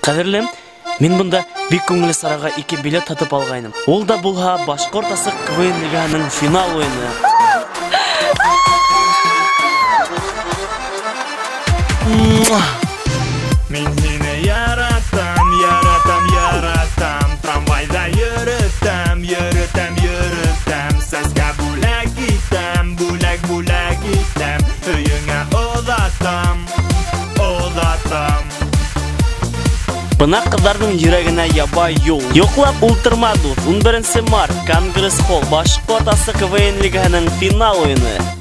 Ҡәҙерлем, мин бында бик күңелле сараға 2 билет һатып алғайным. Ул да булһа Башҡорт асыҡ КВН лигаһының финал уйыны. Мин һине яратам, яратам, яратам. Трамвайҙа йөрөтәм, йөрөтәм, йөрөтәм. Сәскә бүләк итәм, бүләк, бүләк итәм. Өйөңә оҙатам, оҙатам. Бына ҡыҙҙарҙың йөрәгенә ябай юл. Йоҡлап ултырма, дуҫ. 11 март, Конгресс-холл, Башҡорт асыҡ КВН лигаһының финал уйыны.